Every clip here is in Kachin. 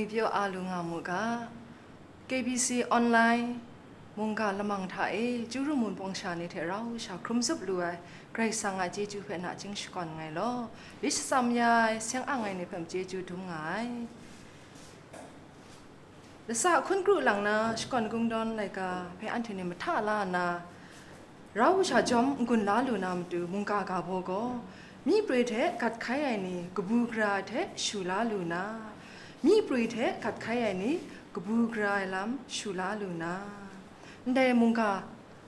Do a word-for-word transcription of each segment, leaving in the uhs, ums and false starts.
Pyaw a lu nga mu ga, K B C online mungga lamang hta e chyu ru mun pawng sha ni hte rau sha hkrum zup lu ai Karai Kasang a chyeju hpe nachying shakawn nngai law, lit shatsam ya ai, seng ang ai ni hpe machyeju dum nga ai. Lasa hkun kru lang na shakawn kungdawn laika hpe anhte ni mahta la nna, rau sha jawm n-gun la lu na matu mungga ga baw gaw, myi prwi hte gat hkai ai ni kabu gara ai hte shu la lu na, myi prwi hte gat hkai ai ni kabu gara ai lam shu la lu na, ndai mungga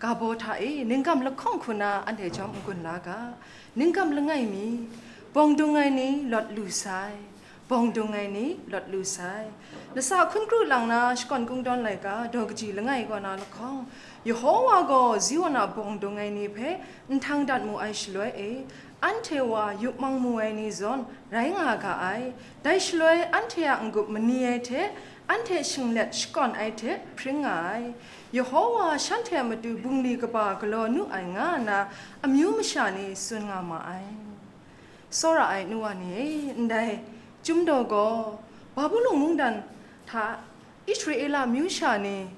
ga baw hta e, ningkam lahkawng hku na anhte jawm n-gun la ga. Ningkam langai mi, bawng dung ai ni lawt lu sai, bawng dung ai ni lawt lu sai. Lasa hkun kru lang na shakawn kungdawn laika daw kaji langai kaw na lahkawng, Yehowa gaw Zion a bawng dung ai ni hpe nhtang dat mu ai shaloi e, anhte wa yup mang mu ai ni zawn rai nga ga ai. Dai shaloi anhte a n-gup mani ai hte, anhte shinglet shakawn ai hte hpring nga ai. Yehowa shanhte a matu bungli kaba galaw nu ai nga nna amyu masha ni tsun nga ma ai. Tsawra ai nu wa ni e, ndai Chyum daw gaw Babulon mungdan hta Israela myu sha ni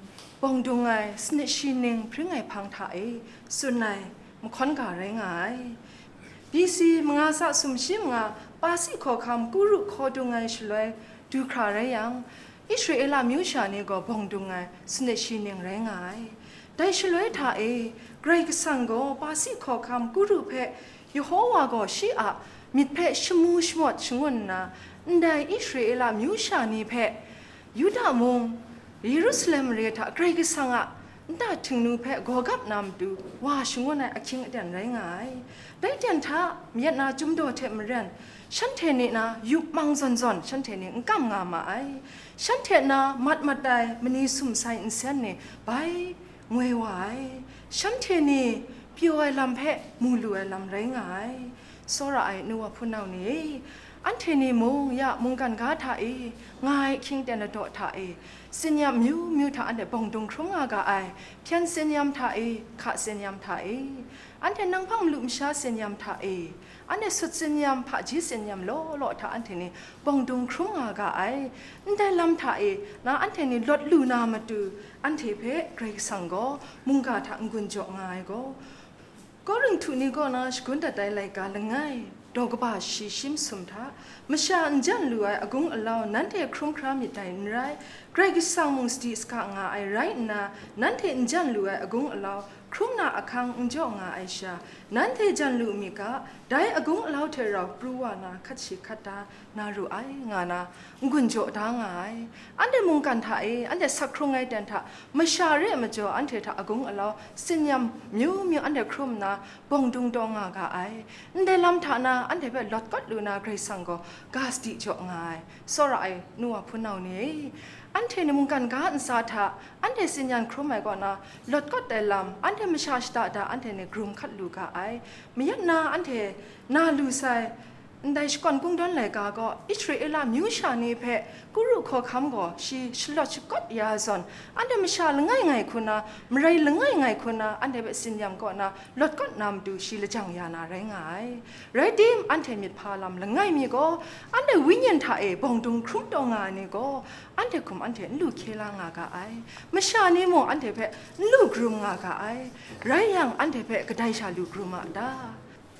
bawng dung ai sanit shi ning hpring ai hpang hta e tsun ai mahkawn ga rai nga ai. B C manga tsa sumshi manga Pasi hkawhkam Kuru hkaw dung ai shaloi du hkra rai yang, Israela myu sha ni gaw bawng dung ai sanit shi ning rai nga ai. Dai shaloi hta e, Karai Kasang gaw Pasi hkawhkam Kuru hpe Yehowa gaw shi a myit hpe shamu shamawt shangun nna, ndai Israela myu sha ni hpe, Yuda mung, Yerusalem mare hta Karai Kasang a nta htingnu hpe gawgap na matu wa shangun ai ahkying aten rai nga ai. Dai ten hta, mayat na Chyum daw hte maren, shanhte ni na yup mang zawn zawn shanhte ni n kam nga ma ai. Shanhte na mat mat ai mani sumsai nsen ni bai ngoi wa ai. Shanhte ni pyaw ai lam hpe mu lu ai lam rai nga ai. Tsawra ai nu wa hpunau ni e, anhte ni mung ya mungkan ga hta e, nga ai ahkying ten ladaw hta e, tsin-yam myu myu hta anhte bawng dung hkrum nga ga ai. Hpyen tsin-yam hta e, hka tsin-yam hta e, anhte nang hpang malu masha tsin-yam hta e, anhte sut tsin-yam, hpaji tsin-yam law law hta anhte ni bawng dung hkrum nga ga ai. Ndai lam hta e, na anhte ni lawt lu na matu, anhte hpe Karai Kasang gaw mungga hta n-gun jaw nga ai gaw, Korinhtu ni kaw na shagun dat ai laika langai, daw kaba shi shi masum hta, masha n jan lu ai agung alau nanhte hkrum hkra myit dai n rai, Karai Kasang mung sadi saka nga ai rai nna, nanhte n jan lu ai agung alau hkrum na ahkang n jaw nga ai sha, nanhte jan lu mi ga, dai agung alau hte rau pru wa na hkat shi hkat da na ru ai, nga na n-gun jaw da nga ai. Anhte mungkan hta e, anhte sak hkrung ai ten hta, masha re ai majaw anhte hta agung alau, tsin-yam myu myu anhte hkrum nna, bawng dung taw nga ga ai. Ndai lam hta na, anhte hpe lawt kawt lu na Karai Kasang gaw ga sadi jaw nga ai. Tsawra ai nu wa hpunau ni e, anhte ni mungkan ga ntsa hta, anhte tsin-yam hkrum ai kaw na, lawt kawt ai lam, anhte masha shada da, anhte ni karum hkat lu ga ai. Mayat na, anhte na lu sai, Ndai shakawn kungdawn laika gaw Israela myu sha ni hpe Kuru hkawhkam gaw shi shalawt shakawt ya ai zawn, anhte masha langai ngai hku na, marai langai ngai hku na, anhte hpe tsin-yam kaw na lawt kawt na matu shi lajang ya na rai nga ai. Rai tim, anhte myit hpa lam langai mi gaw, anhte wenyi hta e bawng dung hkrum taw nga ai ni gaw, anhte hkum anhte n lu hkye la nga ga ai. Masha ni mung anhte hpe n lu karum nga ga ai. Rai yang, anhte hpe kadai sha lu karum a ta?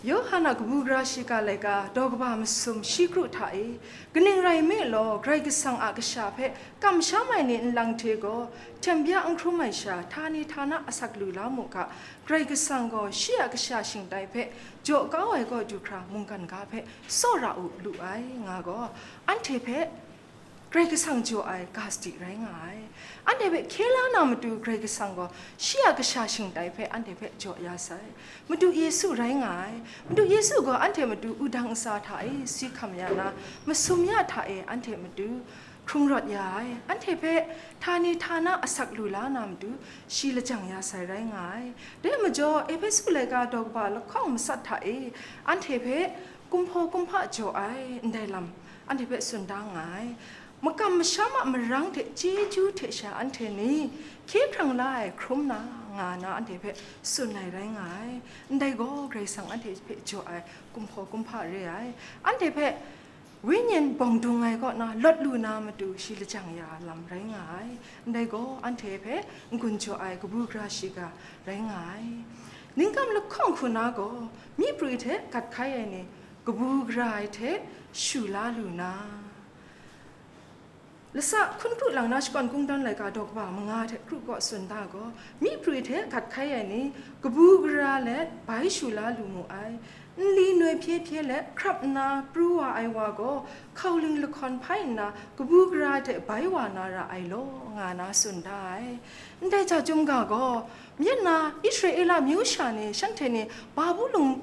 Yawhan a kabu gara shiga laika daw kaba masum shi kru hta e, kaning rai nme law, Karai Kasang a kasha hpe kamsham ai ni nlang hte gaw, hten bya n hkrum ai sha, htani htana asak lu la mu ga, Karai Kasang gaw shi a kasha shingtai hpe jaw kau ai kaw du hkra mungkan ga hpe tsawra u lu ai, nga gaw, anhte hpe Karai Kasang jaw ai ga sadi rai nga ai. Anhte hpe hkye la na matu Karai Kasang gaw shi a kasha shingtai hpe anhte hpe jaw ya sai. Madu Yesu rai nga ai. Madu Yesu gaw anhte matu wudang ntsa hta e si hkam ya na, masum ya hta e anhte matu hkrung rawt ya ai. Anhte hpe htani htana asak lu la na matu shi lajang ya sai rai nga ai. Dai majaw, Ehpesu laika daw kaba lahkawng matsat hta e anhte hpe kumhpaw kumhpa jaw ai, ndai lam anhte hpe tsun da nga ai. Makam masham a marang hte chyeju hte sha anhte ni hkye hkrang la ai hkrum na nga na anhte hpe tsun ai rai nga ai. Ndai gaw Karai Kasang anhte hpe jaw ai kumhpaw kumhpa re ai. Anhte hpe Wenyin bawng dung ai kaw na lawt lu na matu shi lajang ya ai lam rai nga ai. Ndai gaw anhte hpe n-gun jaw ai kabu gara shiga rai nga ai. Ningkam lahkawng hku na gaw, myi prwi hte gat hkai ai ni kabu gara ai hte shu la lu na, lasa hkun kru lang na shakawn kungdawn laika daw kaba manga hte kru kaw tsun da gaw, myi prwi hte gat hkai ai ni kabu gara let bai shu la lu mu ai. Nli noi hpye hpye let hkrap nna pru wa ai wa gaw, hkauling lahkawn hpai nna kabu gara hte bai wa na ra ai law, nga na tsun da ai. Ndai hta chyum ga gaw, myen na Israela myu sha ni shanhte ni Babulon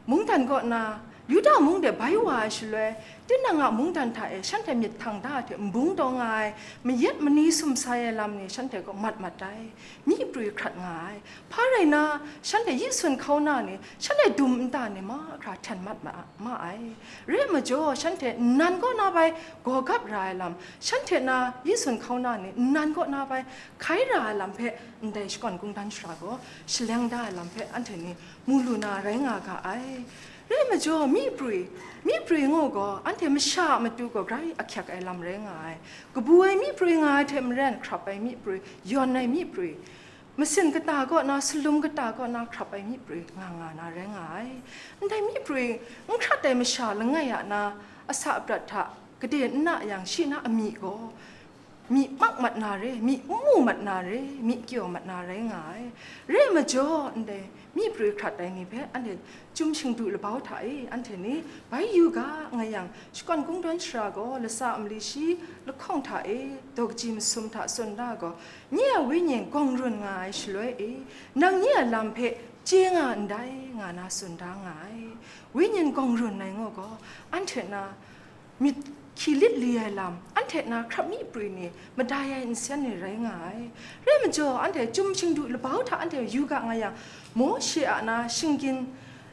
mungdan kaw na Yuda mung de bai wa ai shaloi, tinang a mungdan hta e shanhte myit htang da hte nbung taw nga ai mayat mani sum sai ai lam ni shanhte kaw mat mat ai, myi prwi hkrat nga ai. Hpa rai na, shanhte yi sun hkau na ni, shanhte dum nta ni mahkra hten mat ma, ma ai. Re ai majaw, shanhte nnan kaw na bai gaw gap ra ai lam, shanhte na yi sun hkau na ni, nnan kaw na bai hkai ra ai lam hpe, ndai shakawn kungdawn shara gaw shaleng da ai lam hpe anhte ni mu lu na rai nga ga ai. Re ai majaw, myi prwi, myi prwi ngu gaw, anhte masha a matu gaw grai ahkyak ai lam rai nga ai. Kabu ai myi prwi nga ai hte maren, hkrap ai myi prwi, yawn ai myi prwi, masin kata kaw na, salum kata kaw na hkrap ai myi prwi nga nga na rai nga ai. Ndai myi prwi n hkrat ai masha langai a na, asa aprat hta gade n na yang, shi na amyi gaw myi mak mat na re, myi n mu mat na re, myi kyaw mat na rai nga ai. Re ai majaw, ndai myi prwi hkrat ai ni hpe anhte chyum shingdu labau hta e anhte ni bai yu ga, nga yang, shakawn kungdawn shara gaw lasa a mali shi lahkawng hta e daw kaji masum hta tsun da gaw, nye a wenyi gawng run nga ai shaloi e, nang nye a lam hpe chye nga ndai, nga na tsun da nga ai. Wenyi gawng run ai ngu gaw, anhte na myit hki lit li ai lam, anhte na hkrap myi prwi ni, madai ai nsen ni rai nga ai. Re ai majaw, anhte chyum shingdu labau hta anhte yu ga nga yang, Mawshe a na shinggyim,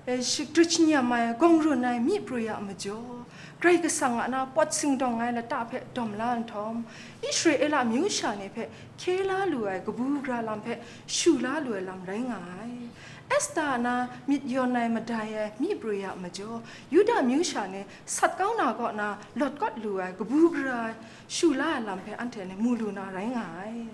eh, shakrit shanyam ai, gawng run ai myi prwi a majaw, Karai Kasang a na pawt singdawng ai lata hpe dawm la nhtawm, Israela myu sha ni hpe hkye la lu ai kabu gara lam hpe shu la lu ai lam rai nga ai. Esta a na myit yawn ai madai ai myi prwi a majaw, Yuda myu sha ni sat kau na kaw na lawt kawt lu ai kabu gara shu la ai lam hpe anhte ni mu lu na rai nga ai.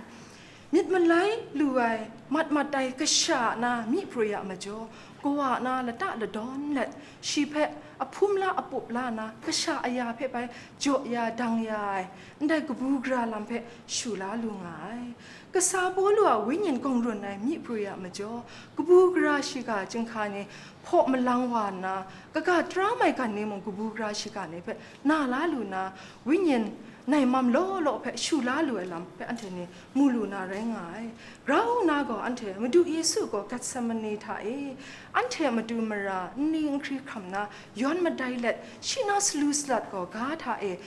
Myit malai lu ai, mat mat ai kasha a na myi prwi a majaw, kawa a na lata ladawn let, shi hpe ahpum la apup la na, kasha aya hpe bai jaw ya dang ya ai, ndai kabu gara lam hpe shu la lu nga ai. Kasa Pawlu a wenyi gawng run ai myi prwi a majaw, kabu gara shiga chyinghka ni hpaw malang wa nna, kaga tara maigan ni mung kabu gara shiga ni hpe na la lu na, wenyi naimam law law hpe shu la lu ai lam hpe anhte ni mu lu na rai nga ai. Grau na gaw, anhte Madu Yesu gaw Getsemani hta e, anhte matu mara nni nhkri hkam na yawn madai let, shi na salu salat gaw ga hta e,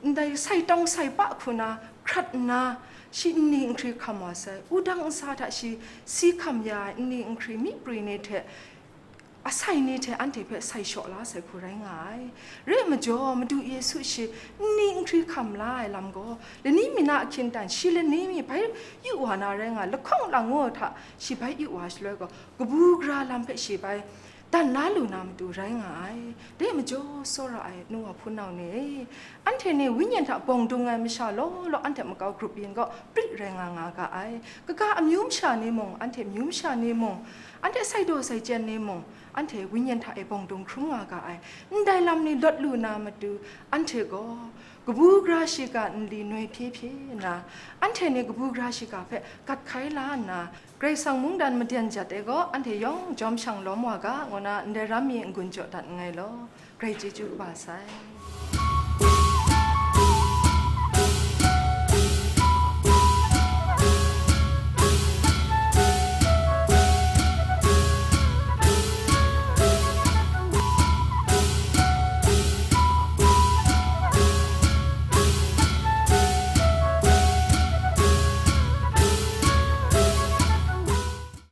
ndai sai tawng sai pa hku na hkrat nna, shi nni nhkri hkam wa sai, wudang nsa hta shi si hkam ya ai nni nhkri myi prwi ni hte, asai ni hte anhte hpe sai shaw la sai hku rai nga ai. Re ai majaw, Madu Yesu shi nni nhkri hkam la ai lam gaw, lani mi na ahkyen dan shi lani mi bai yu wa na rai nga, lahkawng lang ngu hta shi bai yu wa shaloi gaw, kabu gara lam hpe shi bai dan la lu na matu rai nga ai. Dai majaw, tsawra ai nu wa hpunau ni e, anhte ni wenyi hta bawng dung ai masha law law anhte makau grup yin gaw pri rai nga nga ga ai. Kaga amyu masha ni mung, anhte myu masha ni mung, anhte saidaw saichyen ni mung, anhte wenyi hta e bawng dung hkrum nga ga ai. Ndai lam ni lawt lu na matu, anhte gaw kabu gara shiga nli noi hpye hpye nna, anhte ni kabu gara shiga hpe gat hkai la nna, Karai Kasang mungdan maden jat e gaw, anhte yawng jawm shang lawm wa ga, ngu na ndai ram mi n-gun jaw dat nngai law. Karai chyeju kaba sai.